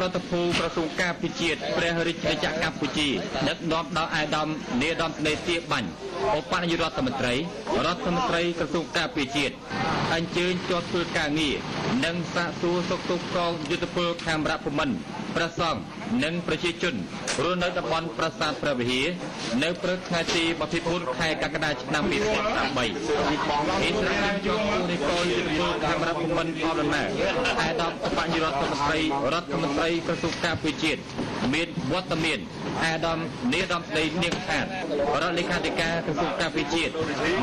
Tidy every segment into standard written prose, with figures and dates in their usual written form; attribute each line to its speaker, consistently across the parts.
Speaker 1: ប្រតិភូក្រសួងការពារជាតិព្រះរាជាណាចក្រកម្ពុជាដឹកនាំដោយឯកឧត្តមនាយឧត្តមសេនីយ៍ទាបាញ់ឧបនាយករដ្ឋមន្ត្រីរដ្ឋមន្ត្រីក្រសួងការពារជាតិអញ្ជើញចុះធ្វើការងារនិងសាកសួរសុខទុក្ខកងយុទ្ធពលខេមរៈភូមិន្ទព្រះសង្ឃនិងប្រជាជនរស់នៅតំបន់ប្រាសាទព្រះវិហារនៅព្រឹកថ្ងៃទី24ខែកក្កដាឆ្នាំ2013អិសរាជជននៃកងយុទ្ធពលខេមរៈភូមិន្ទអមដំណើរឯកឧត្តមឧបនាយករដ្ឋមន្ត្រីរដ្ឋមន្ត្រីក្រសួងការពារជាតិមានវត្តមានឯកឧត្តមនាយឧត្តមសេនីយ៍នាងខាតរដ្ឋលេខាធិការក្រសួងការពារជាតិ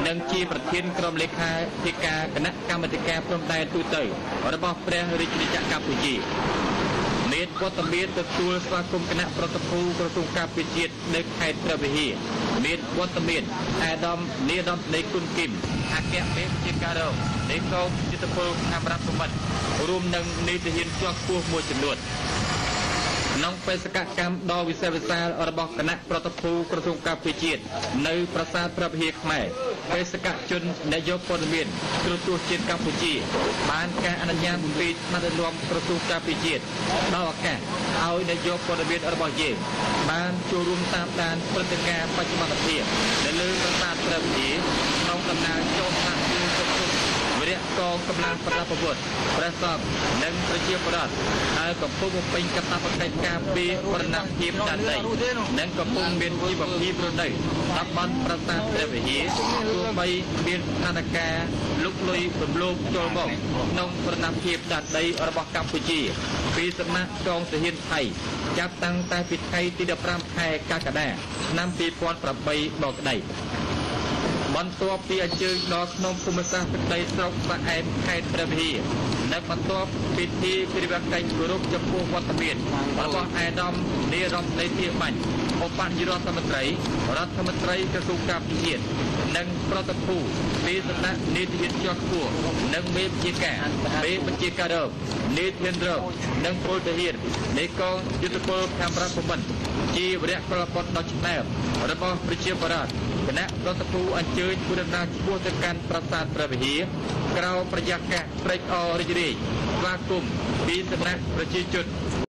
Speaker 1: និងជាប្រធានក្រុមលេខាធិការគណៈកម្មាធិការព្រំដែនទូទៅរបស់ព្រះរាជាណាចក្រកម្ពុជាមានវត្តមានទទួលស្វាគមន៍គណៈប្រតិភូក្រសួងការពារជាតិនៅខេត្តព្រះវិហារមានវត្តមានឯកឧត្តមនាយឧត្តមសេនីយ៍គុណគឹមអគ្គមេបញ្ជាការរងនៃកងយុទ្ធពលខេមរៈភូមិន្ទរួមនឹងនាយទាហានជាន់ខ្ពស់មួយចំនួនក្នុងបេសកកម្មដ៏វិសេសវិសាលរបស់គណៈប្រតិភូក្រសួងការពារជាតិនៅប្រាសាទព្រះវិហារខ្មែរបេសកជនអ្នកយកព័ត៌មានទូរទស្សន៍ជាតិកម្ពុជាបានការអនុញ្ញាតពីថ្នាក់ដឹកនាំក្រសួងការពារជាតិដល់ឱកាសឲ្យអ្នកយកព័ត៌មានរបស់យើងបានចូលរួមតាមដានព្រឹត្តិការណ៍បច្ចុប្បន្នភាពនៅលើប្រាសាទព្រះវិហារក្នុងដំណើរចុះសាកសួរសុខទុក្ខវរៈកងកម្លាំងប្រដាប់អាវុធព្រះសង្ឃនិងប្រជាពលរដ្ឋដែលកំពុងបំពេញកាតព្វកិច្ចការពារបរណភាពដែនដីនិងកំពុងមានជីវភាពរស់នៅតំបន់ប្រាសាទព្រះវិហារទោះបីមានស្ថានភាពលុកលុយរំលោភចូលមកក្នុងបរណភាពដែនដីរបស់កម្ពុជាពីសំណាក់កងទាហានថៃចាប់តាំងតែពីថ្ងៃទី15ខែកក្កដាឆ្នាំ2008មកក្តីបន្ទាប់ពីអញ្ជើញដល់ក្នុងភូមិសាស្ត្រទឹកដីស្រុកបាអែមខេត្តព្រះវិហារនិងបន្ទាប់ពិធីពិធីកិច្ចគោរពចំពោះវត្តមានរបស់ឯកឧត្តមនាយរដ្ឋមន្ត្រីទាបាញ់ឧបនាយករដ្ឋមន្ត្រីរដ្ឋមន្ត្រីក្រសួងការពារជាតិនិងប្រតិភូពីសំណាក់នាយទាហានជាន់ខ្ពស់និងមេបញ្ជាការមេបញ្ជាការរងនាយទាហានរងនិងពលទាហាននៃកងយុទ្ធពលខេមរៈភូមិន្ទជាវរៈកលបុត្រដ៏ឆ្នើមរបស់ប្រជាពលរដ្ឋគណៈប្រតិភូអញ្ជើញធ្វើដំណើរឆ្ពោះទៅកាន់ប្រាសាទព្រះវិហារក្រៅប្រយាករត្រេកអររីករាយស្វាគមន៍ពីសំណាក់ប្រជាជន។